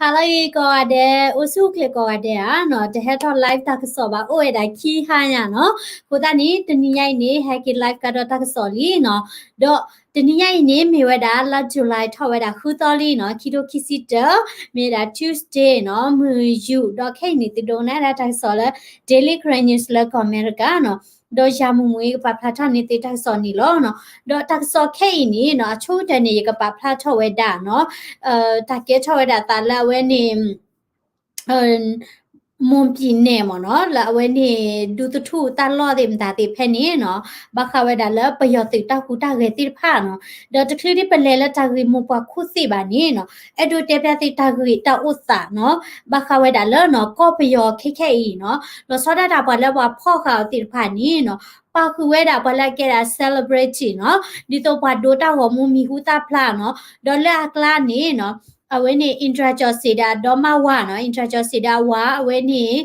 ဟါလၢအဂ့ၤကိးဂၤဒဲး, အိၣ်ဆူၣ်အိၣ်ချ့ကိးဂၤဒဲးဧါနီၤ, တဟဲထီၣ် live တၢ်ကစီၣ်ဘၣ် အိၣ်ဝဲဒၣ်ခံဟါညါနီၤ. အဃိသတးန့ၣ် တနံၤညါအံၤန့ၣ် ဟဲက့ၤ live ကဒီးတၢ်ကစီၣ်လံနီၤ. ဒီးတနံၤညါအံၤန့ၣ် မ့ၢ်ဝဲဒၣ်လါ July ထီၣ်ဝဲဒၣ်ဃုသီလံနီၤ, ခံထိခံဆံတၢ, မ့ၢ်ဝဲဒၣ် Tuesday နီၤ, မုၢ်ယူာ်, ဒီးခဲအံၤန့ၣ် သုဒိကနၣ်ဒၣ်တၢ်ကစီၣ်လၢ Daily Karen News လၢကီၢ်အမဲရကၤနီၤ. ဒီးယၤမုၢ်မုၢ်အံၤ ကပာ်ဖျါထီၣ်န့ၢ်သုတၢ်ကစီၣ်န့ၣ်လီၤနီၤ. ဒီးတၢ်ကစီၣ်ခဲအံၤန့ၣ်နီၤ, အဆိကတၢၢ်န့ၣ် ယကပာ်ဖျါထီၣ်ဝဲဒၣ်နီၤ, တၢ်ကဲထီၣ်ဝဲဒၣ်သးလၢအဝဲန့ၣ် မွန်ပြည်နယ် မ့ၢ်နီၤ, လၢအဝဲန့ၣ် ဒူသထူၣ်တၢ်လီၢ်သ့ၣ်မတၤသ့ၣ်ဖဲန့ၣ်နီၤ, ဘၣ်ဃးဝဲဒၣ်လၢပယီၤသုးတၢ်ဟူးတၢ်ဂဲၤသ့ၣ်တဖၣ်နီၤ. ဒီးတချုးဒ်ပလဲၤလၢတၢ်ဂ့ၢ်မိၢ်ပှၢ်ခိၣ်သ့ၣ်ဘၣ်န့ၣ်နီၤ, အဲၣ်ဒိးတဲဖျါသုတၢ်ဂ့ၢ်တၢ်အိၣ်သးနီၤ, ဘၣ်ဃးဝဲဒၣ်လၢနီၤ ကီၢ်ပယီၤခဲခဲအံၤနီၤ, လီၤဆီဒၣ်တၢ်ပှၤလၢပှၤဖီၣ်ဃာ်အီၤသ့ၣ်တဖၣ်န့ၣ်နီၤ, ပာ်ဃုာ်ဝဲဒၣ်ပှၤလၢအကဲဒၣ် celebrity နီၤ, ဒ်သိးပှၤဒိတၢ်ဂီၤမူမံၤဟူသၣ်ဖျါနီၤ, ဒီးလၢအကျါန့ၣ်နီၤ, အဝဲန့ၣ် အ့ၣ်တြၤကၠီၣ်စံၣ်ဒီးအဒီမါဝၤနီၤ, အ့ၣ်တြၤကၠီၣ်စံၣ်ဒီးအဝၤ အဝဲန့ၣ်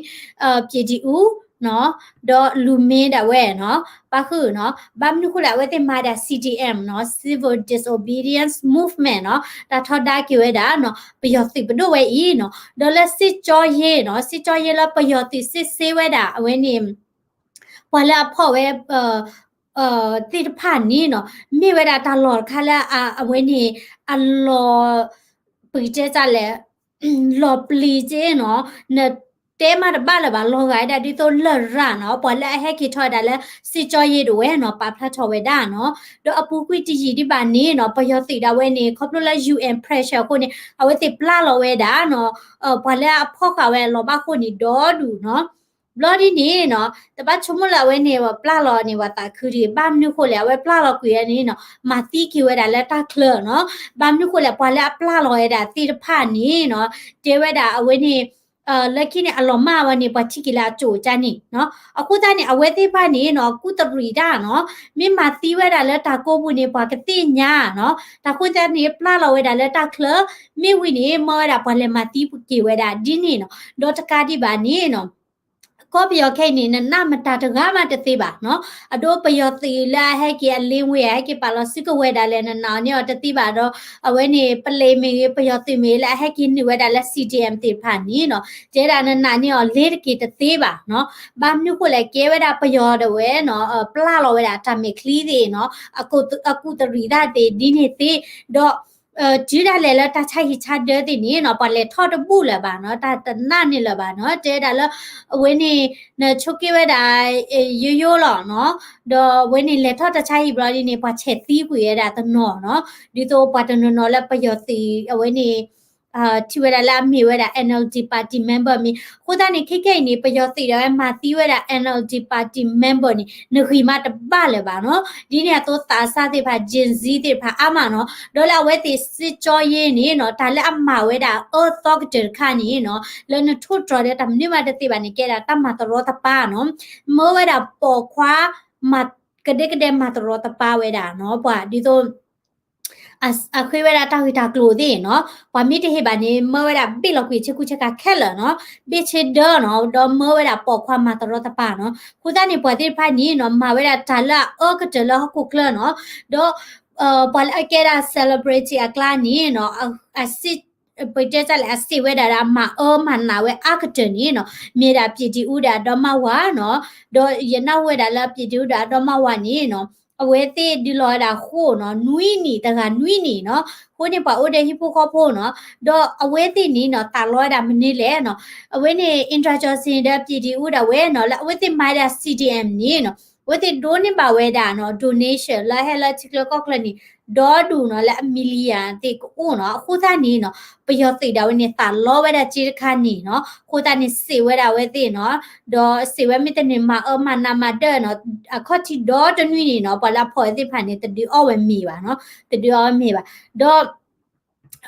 ပြည်သူ့နီၤ, ဒီးလူမင်းဒၣ်ဝဲနီၤ, ပာ်ဃုာ်နီၤ, ဘၣ်မနုၤဃိလဲၣ် အဝဲသ့ၣ်မၤဒၣ် စီၣ်ဒံၣ်အၣ်နီၤ, Civil Disobedience Movement နီၤ, တၢ်ထီဒါက့ၤဝဲဒၣ်နီၤ, ပယီၤသုးပဒိၣ်ဝဲအံၤနီၤ, ဒီးလၢစစ်ကြောရေးနီၤ, စစ်ကြောရေးလၢပယီၤသုးစစ်ဆေးဝဲဒၣ် အဝဲန့ၣ် ပှၤလၢအဖီၣ်ဝဲ သ့ၣ်တဖၣ်န့ၣ်နီၤ, မ့ၢ်ဝဲဒၣ်တၢ်လီၢ်တခါလၢအဝဲန့ၣ် အလီၤ ပကတဲတၢ်လဲၣ် လီၤပျံၤက့နီၤ, နတဲမးတဘၣ်လၢၤဘၣ်, လီၤဂာ်ဝဲဒၣ်ဒ်သိးလရာ်နီၤ, ပှၤလၢအဟဲက့ၤထီၣ်ဝဲဒၣ်လၢစစ်ကြောရေးဒၣ်ဝဲနီၤ, ပာ်ဖျါထီၣ်ဝဲဒၣ်နီၤ, ဒီးအပူၤကွံာ်တယံာ်ဒံးဘၣ်န့ၣ်နီၤ, ပယီၤသုးဒၣ်ဝဲန့ၣ် ခီဖျိလၢ ယူၣ်အၣ် pressure အဃိန့ၣ် အဝဲသ့ၣ်ပျၢ်လီၤဝဲဒၣ်နီၤ, ပှၤလၢအဖီၣ်ဃာ်ဝဲအလီၢ်ဘၣ်အဃိန့ၣ် ဒီဒူၣ်နီၤ ဘျီဒ်န့ၣ်နီၤ, တဘၣ်ဆိကမိၣ်လၢအဝဲန့ၣ် ပျၢ်လီၤန့ၣ် ပှၤသးခုဒံး, ဘၣ်မနုၤဃိလဲၣ်, အဝဲပျၢ်လီၤကွံာ်ဝဲန့ၣ်နီၤ, မၤသံက့ၤဝဲဒၣ်လၢတၢ်ချၢနီၤ, ဘၣ်မနုၤဃိလဲၣ်, ပှၤလၢအပျၢ်လီၤဝဲဒၣ်သ့ၣ်တဖၣ်န့ၣ်နီၤ, တဲဝဲဒၣ်အဝဲန့ၣ် လၢခံန့ၣ် အလီၤမၢ်ဝဲန့ၣ် ပှၤထံၣ်က့ၤလၢအကၠိၣ်ကၠါန့ၣ်နီၤ, အဃိသတးန့ၣ် အဝဲသ့ၣ်တဖၣ်န့ၣ်နီၤ, ကူၣ်တရံးတၢ်နီၤ, မ့ၢ်မၤသံဝဲဒၣ်လၢတၢ်ကိးပူၤန့ၣ် ပှၤကသ့ၣ်ညါနီၤ, တၢ်ဃိသတးန့ၣ် ပျၢ်လီၤဝဲဒၣ်လၢတၢ်ချၢ, မ့ၢ်ဝံၤန့ၣ် မၢဝဲဒၣ်ပှၤလဲၤမၤသံက့ၤဝဲဒၣ်ဒ်န့ၣ်နီၤ, ဒီးတကးဒံးဘၣ်န့ၣ်နီၤ ကီၢ်ပယီၤခဲအံၤန့ၣ် နနာ်မတၤတဂၤမးတသ့ဘၣ်နီၤ, အဒိပယီၤသုးလၢအဟဲက့ၤအလ့ဝ့ၢ် အဟဲက့ၤပာ်လီၤစုကဝဲၤဒၣ်လဲာ် နနာ်အီၤန့ၢ်အီၤတသ့ဘၣ်ဒီး အဝဲန့ၣ် ပလ့းမ့ၢ်ဂ့ၤ ပယီၤသုးမ့ၢ်ဂ့ၤ လၢအဟဲက့ၤနုာ်ဝဲဒၣ်လၢ စီၣ်ဒံၣ်အၣ် သ့ၣ်တဖၣ်န့ၣ်နီၤ, တဲဒၣ်နနာ်န့ၢ်အီၤလ့ၤတက့ၤတသ့ဘၣ်နီၤ, ဘၣ်မနုၤဃိလဲၣ် ကဲဝဲဒၣ်ပယီၤဒၣ်ဝဲနီၤ, ပျၢ်လီၤဝဲဒၣ်တၢ်မဲာ်ချံသ့ၣ်နီၤ, အကူးတရံးတၢ်သ့ၣ်ဒ်န့ၣ်သ့, ဒီး တုၤဒၣ်လဲာ်လၢတၢ်ဆါဟံၣ်ဆါဒၢသ့ၣ်န့ၣ်နီၤ, ပှၤလဲၤထီၣ်တဘူၣ်လၢၤဘၣ်နီၤ, တၢ်တနာ်န့ၢ်လၢၤဘၣ်နီၤ, တဲဒၣ်လၢ အဝဲန့ၣ် နဆိးက့ဝဲဒၣ် ယိယိလီၤနီၤ, ဒီးအဝဲန့ၣ်လဲၤထီၣ်တၢ်ဆါဟံၣ်ဘျီဒ်န့ၣ် ပှၤဆဲးသံကွံာ်ဝဲဒၣ်တနီၤနီၤ, ဒ်သိးပှၤတနီၤနီၤလၢပယီၤသုး အဝဲန့ၣ် ထံၣ်ဝဲဒၣ်လၢအမ့ၢ်ဝဲဒၣ် NLD party member မ့ၢ်, အဃိသတးန့ၣ် ခဲခဲအံၤန့ၣ် ပယီၤသုးဒၣ်ဝဲမၤသံဝဲဒၣ် NLD party member န့ၣ် နဂံၢ်မးတဘၣ်လၢၤဘၣ်နီၤ, ဒ်န့ၣ်အသိးသးစၢ်သ့ၣ်တဖၣ် Gen Z သ့ၣ်တဖၣ်အါမးနီၤ, ဒီးလၢအဝဲသ့ၣ်စစ်ကြောရေးန့ၣ်နီၤ, တၢ်လၢအမၤဝဲဒၣ်အၢသီကတၢၢ်တခါန့ၣ်နီၤ, လၢနထိၣ်တြီၤဒီးတၢ်မနုၤမးတသ့ဘၣ်န့ၣ် ကဲဒၣ်တၢ်မၤတရီတပါနီၤ, မၢဝဲဒၣ်ပိာ်ခွါ မၤကဒဲကဒဲမၤတရီတပါဝဲဒၣ်နီၤ, ပှၤဒ်သိး အဃ့ဝဲဒၣ်တၢ်ဂ့ၢ်တၢ်ကျိၤသ့ၣ်နီၤ, ပှၤမ့ၢ်တဟ့ၣ်ဘၣ်န့ၣ် မၢဝဲဒၣ်ဘ့ၣ်လီၤကွံာ်ဆ့ကူဆ့ကၤခဲလၢာ်နီၤ, ဘ့ၣ်ဆ့ဒၢနီၤ, ဒီးမၢဝဲဒၣ်ပိာ်ခွါမၤတရီတပါနီၤ, အဃိသတးန့ၣ် ပှၤသ့ၣ်တဖၣ်န့ၣ်နီၤ မၤဝဲဒၣ်တၢ်လၢအအၢကတၢၢ်လၢဟီၣ်ခိၣ်ချၢနီၤ, ဒီး ပှၤလၢအကဲဒၣ် celebrity အကျါန့ၣ်နီၤ, အစ့ ပတဲတၢ်လဲၣ် အစံးဝဲဒၣ်ဒီး မၤအၢမၤနးဝဲအါကတၢၢ်န့ၣ်နီၤ, မ့ၢ်ဒၣ် ပြည်သူ့ဒီးအဒီမါဝၤနီၤ, ဒီးယနၢ်ဟူဝဲဒၣ်လၢ ပြည်သူ့ဒီးအဒီမါဝၤန့ၣ်နီၤ, အဝဲသ့ၣ်ဒုးလီၤဝဲဒၣ်ဃိနီၤ, နွံနံၣ်တဂၤနွံနံၣ်နီၤ, အဃိန့ၣ် ပှၤအိၣ်ဒီးဟံၣ်ဖိဃီဖိနီၤ, ဒီးအဝဲသ့ၣ်န့ၣ်နီၤ သးလီဝဲဒၣ်မနုၤလဲၣ်နီၤ, အဝဲန့ၣ် အ့ၣ်တြၤကၠီၣ်စံၣ်ဒီး ပြည်သူ့ဒီးဝဲနီၤ, လၢအဝဲသ့ၣ်မၤဒၣ် စီၣ်ဒံၣ်အၣ်န့ၣ်နီၤ, အဝဲသ့ၣ်ဒိးန့ၢ်ဘၣ်ဝဲဒၣ်နီၤ donation လၢဟဲလၢထံချၢကီၢ်ချၢန့ၣ် ဒီဒူၣ်နီၤ လၢအ million သ့ၣ်ကအိၣ်နီၤ, အဃိသတးန့ၣ်နီၤ ပယီၤသုးဒၣ်ဝဲန့ၣ် သးလီဝဲဒၣ်စ့တခါန့ၣ်နီၤ, အဃိသတးန့ၣ် စံးဝဲဒၣ်ဝဲသ့ၣ်နီၤ, ဒီးစံးဝဲမ့ၢ်တန့ၢ်မၤအၢမၤနးမၤဒၢၣ်နီၤ, အခီၣ်ထံးဒီတနွံန့ၣ်နီၤ, ပှၤလၢအဖီၣ်ဝဲသ့ၣ်တဖၣ်န့ၣ် တဒုးအီၣ်ဝဲမ့ၤဘၣ်နီၤ, တဒုးအီၣ်ဝဲမ့ၤဘၣ်, ဒီး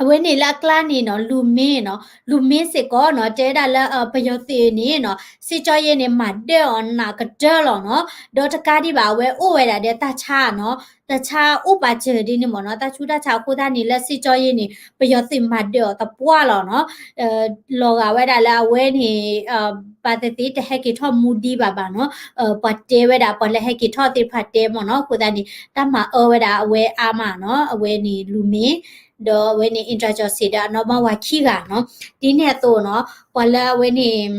အဝဲန့ၣ်လၢအကျါန့ၣ်နီၤ လူမင်းနီၤ, လူမင်းစ့ၢ်ကီးနီၤ တဲဝဲဒၣ်လၢ ပယီၤသုးန့ၣ်နီၤ စစ်ကြောရေးန့ၣ် မၤဒၢၣ်အီၤနးကတၢၢ်လီၤနီၤ, ဒီးတကးဒံးဘၣ် အဝဲအိၣ်ဝဲဒၣ်ဒီးတၢ်ဆါနီၤ, တၢ်ဆါအိၣ်ပာ်စၢၤဒ်န့ၣ်မ့ၢ်နီၤ, တၢ်ဆူးတၢ်ဆါအဃိသတးန့ၣ် လၢစစ်ကြောရေးန့ၣ် ပယီၤသုးမၤဒၢၣ်အီၤသပှၢ်လီၤနီၤ, လီၤဂာ်ဝဲဒၣ်လၢအဝဲန့ၣ် ဘၣ်သ့ၣ်သ့ၣ်တဟဲက့ၤထီၣ်မူဒံးဘၣ်ဘၣ်နီၤ, ပှၤတဲဝဲဒၣ် ပှၤလၢဟဲက့ၤထီၣ်သ့ၣ်တဖၣ်တဲမ့ၢ်နီၤ, အဃိသတးန့ၣ် တၢ်မၤအၢဝဲဒၣ်အဝဲအါမးနီၤ, အဝဲန့ၣ်လူမင်း ဒီးအဝဲန့ၣ် Indrajit Singh ဒီးအနီၢ်မါဝၤခံဂၤနီၤ. ဒ်န့ၣ်အသိးနီၤ ပှၤလၢအဝဲန့ၣ်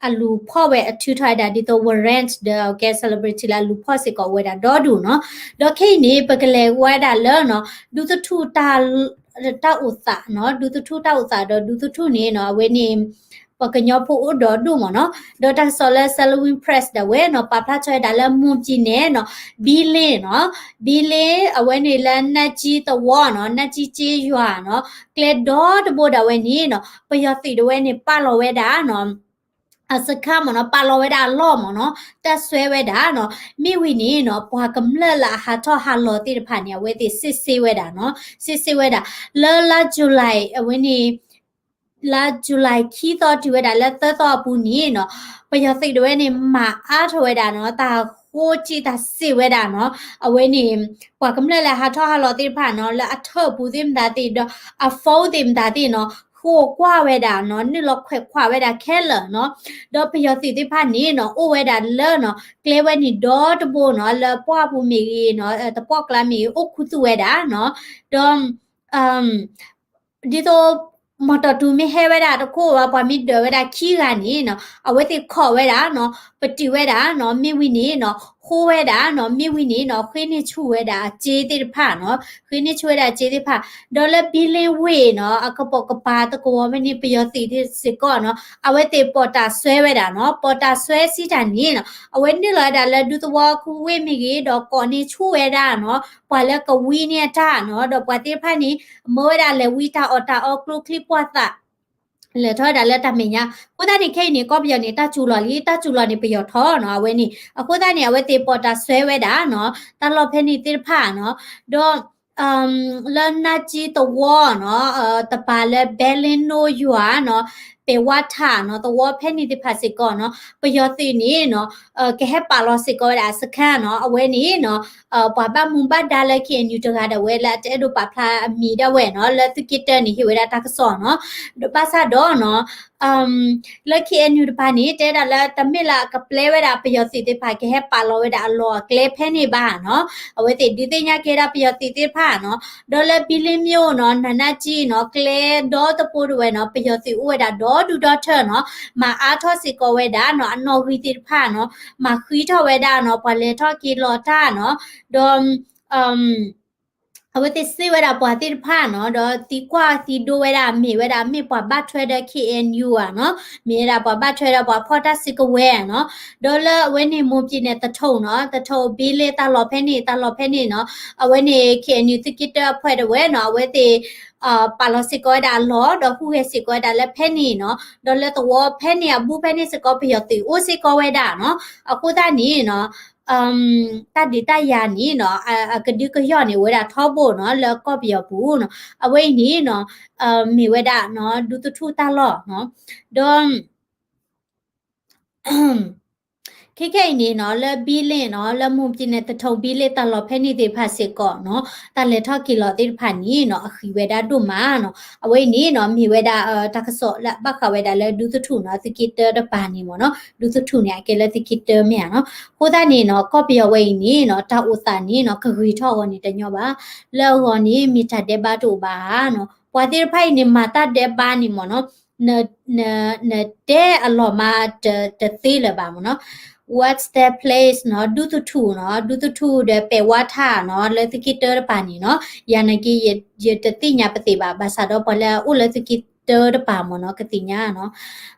အလူၤဖီၣ်ဝဲအထုးထီၣ်ဝဲဒၣ်ဒ်သိး warrant ဒီးကဲ celebrity လၢအလူၤဖီၣ်စ့ၢ်ကီးဝဲဒၣ်ဒီဒူၣ်နီၤ. ဒီးခဲအံၤန့ၣ် ပကလဲၤဝဲဒၣ်လၢနီၤ ဒူသထူၣ် တၢ်အိၣ်သးနီၤ, ဒူသထူၣ်တၢ်အိၣ်သးဒီးဒူသထူၣ်န့ၣ်နီၤ အဝဲန့ၣ် ပှၤကညီဖိအိၣ်ဒီဒူၣ်မ့ၢ်နီၤ. ဒီးတၢ်ကစီၣ်လၢ Salween Press ဒၣ်ဝဲနီၤ ပာ်ဖျါထီၣ်ဝဲဒၣ်လၢ မွန်ပြည်နယ် နီၤ, ဘံလ့နီၤ, ဘံလ့ အဝဲန့ၣ်လၢ နၢ်ကၠံသဝီနီၤ, နၢ်ကၠံကၠ့ယွၤနီၤ, ကျဲဒီတဘိဒၣ်ဝဲန့ၣ်နီၤ ပယီၤသုးဒၣ်ဝဲန့ၣ် ပာ်လီၤဝဲဒၣ်နီၤ အစခါမ့ၢ်နီၤ, ပာ်လီၤဝဲဒၣ်အလီၢ်မ့ၢ်နီၤ, တၢ်စွဲဝဲဒၣ်နီၤ. မ့ၢ်ဝံၤန့ၣ်နီၤ ပှၤကမျၢၢ်လၢအဟးထီၣ်ဟးလီၤသ့ၣ်တဖၣ်န့ၣ် အဝဲသ့ၣ်စ့ၢ်စ့ၢ်ဝဲဒၣ်နီၤ, စ့ၢ်စ့ၢ်ဝဲဒၣ် လၢလါ July အဝဲန့ၣ် လါ July ခံသီတုၤဝဲဒၣ်လၢသၢသီအပူၤန့ၣ်နီၤ, ပယီၤသုးဒၣ်ဝဲန့ၣ် မၤအါထီၣ်ဝဲဒၣ်နီၤ, တၢ်ဃိစ့ၢ်တၢ်စ့ၢ်ဝဲဒၣ်နီၤ, အဝဲန့ၣ် ပှၤကမျၢၢ်လၢဟးထီၣ်ဟးလီၤသ့ၣ်တဖၣ်နီၤ, လၢအထၢၣ်ပူၤသ့ၣ်မတၤသ့ၣ်ဒီး အ phone သ့ၣ်မတၤသ့ၣ်နီၤ, ဃိကွၢ်ဝဲဒၣ်နီၤ, နုာ်လီၤခွဲးခွးဝဲဒၣ်ခဲလၢာ်နီၤ. ဒီးပယီၤသုးသ့ၣ်တဖၣ်န့ၣ်နီၤ အိၣ်ဝဲဒၣ်လၢနီၤ ကျဲဝဲန့ၣ်ဒီတဘိနီၤ, လၢပှၢ်ပူၤမ့ၢ်ဂ့ၤနီၤ, တပှၢ်ကျါမ့ၢ်ဂ့ၤ အိၣ်ခူသူၣ်ဝဲဒၣ်နီၤ. ဒီး ဒ်သိး မီၢ်တီၢ်တူၤမ့ၢ်ဟဲဝဲဒၣ်တခိၣ်ဝဲ ပှၤမ့ၢ်ဒၢးဝဲဒၣ်ခံဂၤန့ၣ်နီၤ, အဝဲသ့ၣ်ခိးဝဲဒၣ်နီၤ, ပတုာ်ဝဲဒၣ်နီၤ, မ့ၢ်ဝံၤန့ၣ်နီၤ ဃိဝဲဒၣ်နီၤ, မ့ၢ်ဝံၤန့ၣ်နီၤ ဃ့န့ၢ်ဆူၣ်ဝဲဒၣ်အစ့သ့ၣ်တဖၣ်နီၤ, ဃ့န့ၢ်ဆူၣ်ဝဲဒၣ်အစ့သ့ၣ်တဖၣ်. ဒီးလၢဘံလ့ဝ့ၢ်နီၤ အကပိာ်ကပၤသကိးဝဲန့ၣ် ပယီၤသုးစ့ၢ်ကီးနီၤ အဝဲသ့ၣ်ပိာ်တၢ်စွဲဝဲဒၣ်နီၤ, ပိာ်တၢ်စွဲစံးတၢ်န့ၣ်နီၤ အဝဲနုာ်လီၤဝဲဒၣ်လၢဒူသဝီခူဝ့ၢ်မ့ၢ်ဂ့ၤ ဒီးကိးန့ၢ်ဆူၣ်ဝဲဒၣ်နီၤ ပှၤလၢကဝံန့ၢ်အတၢ်နီၤ, ဒီးပှၤသ့ၣ်တဖၣ်န့ၣ် မၢဝဲဒၣ်လဲၤဝံတၢ်အီၣ်တၢ်အီကျိချံပှၢ်သး လဲၤထီၣ်ဝဲဒၣ်လၢတၢ်မဲာ်ညါ. အဃိသတးန့ၣ် ခဲအံၤန့ၣ် ကီၢ်ပယီၤန့ၣ် တၢ်စူၤလီၤလံ, တၢ်စူၤလီၤန့ၣ် ပယီၤထီၣ်နီၤ အဝဲန့ၣ်. အဃိသတးန့ၣ် အဝဲသ့ၣ်ပိာ်တၢ်စွဲဝဲဒၣ်နီၤ တၢ်လီၢ်ဖဲန့ၣ်သ့ၣ်တဖၣ်နီၤ, ဒီး လၢနၢ်ကၠံသဝီနီၤ, တပၤလၢ ဘဲလ့နိယွၤနီၤ, ပဲာ်ဝါထၣ်နီၤ, သဝီဖဲန့ၣ်သ့ၣ်တဖၣ်စ့ၢ်ကီးနီၤ, ပယီၤသုးန့ၣ်နီၤ ကဟဲပာ်လီၤစ့ၢ်ကီးဝဲဒၣ်အစခါနီၤ, အဝဲန့ၣ်နီၤ ပှၤဘၣ်မူဘၣ်ဒါလၢ K N U တဂၤဒၣ်ဝဲလၢအတအဲၣ်ဒိးပာ်ဖျါအမံၤဒၣ်ဝဲနီၤ, လၢသုးက့တၢန့ၣ် ဟ့ၣ်ဝဲဒၣ်တၢ်ကစီၣ်နီၤ, ဒီးဘၣ်ဆၣ်ဒီးနီၤ လၢ K N U တပၤန့ၣ် တဲဒၣ်လၢတမ့ၢ်လၢအကပျဲဝဲဒၣ်ပယီၤသုးသ့ၣ်တဖၣ် ကဟဲပာ်လီၤဝဲဒၣ်အလီၢ်အကျဲဖဲန့ၣ်ဘၣ်နီၤ, အဝဲသ့ၣ်ဒုးသ့ၣ်ညါက့ၤဒၣ်ပယီၤသုးသ့ၣ်တဖၣ်နီၤ, ဒီးလၢဘံလ့မိၢ်နီၤ, နၢ်နၢ်ကၠံနီၤ, ကျဲဒီတပိဒၣ်ဝဲနီၤ, ပယီၤသုးအိၣ်ဝဲဒၣ်ဒီဒူၣ်ဒီထၢနီၤ, မၤအါထီၣ်စ့ၢ်ကီးဝဲဒၣ်နီၤ, အနီၣ်ဂံၢ်သ့ၣ်တဖၣ်နီၤ, မၤဃံထီၣ်ဝဲဒၣ်နီၤ, ပှၤလဲၤထီၣ်က့ၤလီၤတၢ်နီၤ, ဒီး အဝဲသ့ၣ်စ့ၢ်ဝဲဒၣ်ပှၤသ့ၣ်တဖၣ်နီၤ, ဒီးသံကွၢ်သံဒိဝဲဒၣ် မ့ၢ်ဝဲဒၣ်မ့ၢ်ပှၤဘၣ်ထွဲဒီး K N U ဧါနီၤ, မ့ၢ်ဝဲဒၣ်ပှၤဘၣ်ထွဲဒီးပှၤဖီၣ်တၢ်စုကဝဲၤနီၤ, ဒီးလၢအဝဲန့ၣ် မွန်ပြည်နယ် သထုံနီၤ, သထုံ ဘံလ့ တၢ်လီၢ်ဖဲန့ၣ် တၢ်လီၢ်ဖဲန့ၣ်နီၤ, အဝဲန့ၣ် K N U သုးက့တၢအဖှဲးဒၣ်ဝဲနီၤ, အဝဲသ့ၣ် ပာ်လီၤစ့ၢ်ကီးဝဲဒၣ်အလီၢ် ဒီးဟူးဂဲၤစ့ၢ်ကီးဝဲဒၣ်လၢဖဲန့ၣ်နီၤ, ဒီးလၢသဝီဖဲန့ၣ်အဘူးဖဲန့ၣ်စ့ၢ်ကီး ပယီၤသုးအိၣ်စ့ၢ်ကီးဝဲဒၣ်နီၤ, အဃိသတးန့ၣ်နီၤ တၢ်ဒုးတၢ်ယၤန့ၣ်နီၤ, အကဒုကယီၣ်န့ၣ် အိၣ်ဝဲဒၣ်ထီဘိနီၤ, လၢကီၢ်ပယီၤပူၤနီၤ, အဝဲအံၤန့ၣ်နီၤ မ့ၢ်ဝဲဒၣ်နီၤ ဒူသထူၣ်တၢ်လီၢ်နီၤ, ဒီး ခဲခဲအံၤန့ၣ်နီၤ လၢဘံလ့နီၤ, လၢမွန်ပြည်နယ် သထုံ ဘံလ့ တၢ်လီၢ်ဖဲန့ၣ်သ့ၣ်တဖၣ်စ့ၢ်ကီးနီၤ, တၢ်လဲၤထီၣ်က့ၤလီၤသ့ၣ်တဖၣ်န့ၣ်နီၤ အဃံးဝဲဒၣ်ဒိၣ်မးနီၤ, အဝဲအံၤန့ၣ်နီၤ မ့ၢ်ဝဲဒၣ် တၢ်ကစီၣ်လၢအဘၣ်ဃးဝဲဒၣ်လၢဒူသထူၣ်နီၤ, သုးက့တၢတပၤန့ၣ်မ့ၢ်နီၤ, ဒူသထူၣ်န့ၣ် အကဲလၢသုးက့တၢမ့ၢ်ဧါနီၤ, အဃိသတးန့ၣ်နီၤ ကီၢ်ပယီၤဝဲအံၤန့ၣ်နီၤ တၢ်အိၣ်သးန့ၣ်နီၤ ကဂ့ၤထီၣ်အဂီၢ်န့ၣ်တညီဘၣ်, လၢအဂီၢ်န့ၣ် မ့ၢ်တၢ်ဒဲးဘးတအိၣ်ဘၣ်ဧါနီၤ, ပှၤသ့ၣ်တဖၣ်အံၤန့ၣ် မၤတၢ်ဒဲးဘးန့ၣ်မ့ၢ်နီၤ နတဲအလီၢ်မး တသ့လၢၤဘၣ်မ့ၢ်နီၤ, What's that place နီၤ, ဒူသထူၣ်နီၤ, ဒူသထူၣ်ဒီးပဲာ်ဝါထၣ်နီၤ, လၢသုးက့တၢတပၤန့ၣ်နီၤ, ယၤနာ်က့ ယတသ့ၣ်ညါပသ့ၣ်ဘၣ်, ဘၣ်ဆၣ်ဒီးပှၤလၢအအိၣ်လၢသုးက့တၢတပၤမ့ၢ်နီၤ ကသ့ၣ်ညါနီၤ,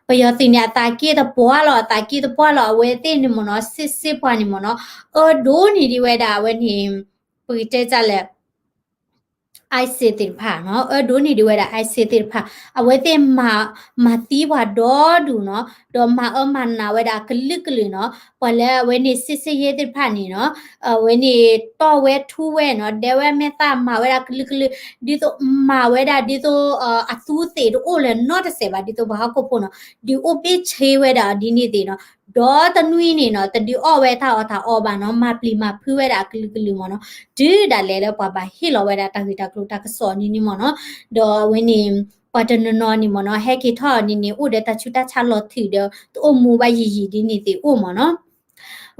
ပယီၤသုးန့ၣ် အသးက့တပှၢ်လီၤ, အသးက့တပှၢ်လီၤ, အဝဲသ့ၣ်န့ၣ်မ့ၢ်နီၤ စ့စ့ပှၤန့ၣ်မ့ၢ်နီၤ, အၢဒိၣ်န့ၢ်ဒံးဝဲဒၣ်အဝဲန့ၣ် ပကတဲတၢ်လဲၣ် ISIS သ့ၣ်တဖၣ်နီၤ, အၢဒိၣ်န့ၢ်ဒံးဝဲဒၣ် ISIS သ့ၣ်တဖၣ်, အဝဲသ့ၣ်မၤ မၤသံပှၤဒီဒူၣ်နီၤ, ဒီးမၤအၢမၤနးဝဲဒၣ်ကလုာ်ကလုာ်နီၤ, ပှၤလၢအဝဲန့ၣ် စစ်ဆင်ရေး သ့ၣ်တဖၣ်န့ၣ်နီၤ, အဝဲန့ၣ်တီၢ်ဝဲထူဝဲနီၤ, ဒဲဝဲမဲာ်သၣ် မၤဝဲဒၣ်ကလုာ်ကလုာ်, ဒ်သိးမၤဝဲဒၣ်ဒ်သိး အသူသ့ၣ်တအိၣ်လၢၤနီတစဲးဘၣ်, ဒ်သိးပှၤဟီၣ်ခိၣ်ဖိနီၤ, ဒုးအိၣ်ဘ့ၣ်ဆ့ဝဲဒၣ်ဒ်န့ၣ်သ့ၣ်နီၤ, ဒီတနွံန့ၣ်နီၤ တဒုးအီၣ်ဝဲတၢ်အီၣ်တၢ်အီဘၣ်နီၤ, မၤပျံၤမၤဖုးဝဲဒၣ်ကလုာ်ကလုာ်မ့ၢ်နီၤ, တုၤဒၣ်လဲာ်လၢပှၤဘၣ်ဟ့ၣ်လီၤဝဲဒၣ်တၢ်ဂ့ၢ်တၢ်ကျိၤတၢ်ကစီၣ်န့ၣ်န့ၣ်မ့ၢ်နီၤ, ဒီးအဝဲန့ၣ် ပှၤတနီၤနီၤန့ၣ်မ့ၢ်နီၤ ဟဲက့ၤထီၣ်န့ၣ်န့ၣ် အိၣ်ဒီးတၢ်ဆူးတၢ်ဆါလီၤထုးဒီး တအိၣ်မူဘၣ်ယံာ်ယံာ်ဒ်န့ၣ်သ့ၣ်အိၣ်မ့ၢ်နီၤ.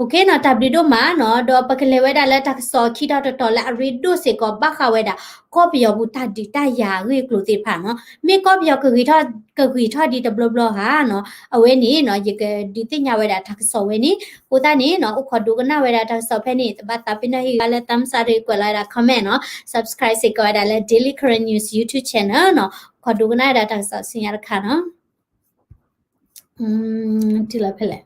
Okay နီၤ, တၢ်ဘျုးဒိၣ်မးနီၤ, ဒီးပကလဲၤဝဲဒၣ်လၢတၢ်ကစီၣ်ခံထီၣ်တတီၤလၢအရ့ဒိၣ်စ့ၢ်ကီး ဘၣ်ဃးဝဲဒၣ် ကီၢ်ပယီၤပူၤတၢ်ဒုးတၢ်ယၤအဂ့ၢ်အကျိၤသ့ၣ်တဖၣ်နီၤ. မ့ၢ်ကီၢ်ပယီၤကဂ့ၤထီၣ် ကဂ့ၤထီၣ်ဒ်တဘျီဘျီဧါနီၤ, အဝဲန့ၣ်နီၤ ယကဒုးသ့ၣ်ညါဝဲဒၣ်တၢ်ကစီၣ်ဝဲန့ၣ်. အဃိသတးန့ၣ်နီၤ အိၣ်ခိးဒိကနၣ်ဝဲဒၣ်တၢ်ကစီၣ်ဖဲန့ၣ် တဘၣ်သးပ့ၤနီၣ်ဟ့ၣ်ဂံၢ်ဘါလၢ thumbs up ဒီးကွဲးလီၤဝဲဒၣ် comment နီၤ, subscribe စ့ၢ်ကီးဝဲဒၣ်လၢ Daily Karen News YouTube channel နီၤ. အိၣ်ခိးဒိကနၣ်ဝဲဒၣ်တၢ်ကစီၣ်ဆူညါတခါနီၤ. တုၤလီၤဖဲလဲၣ်.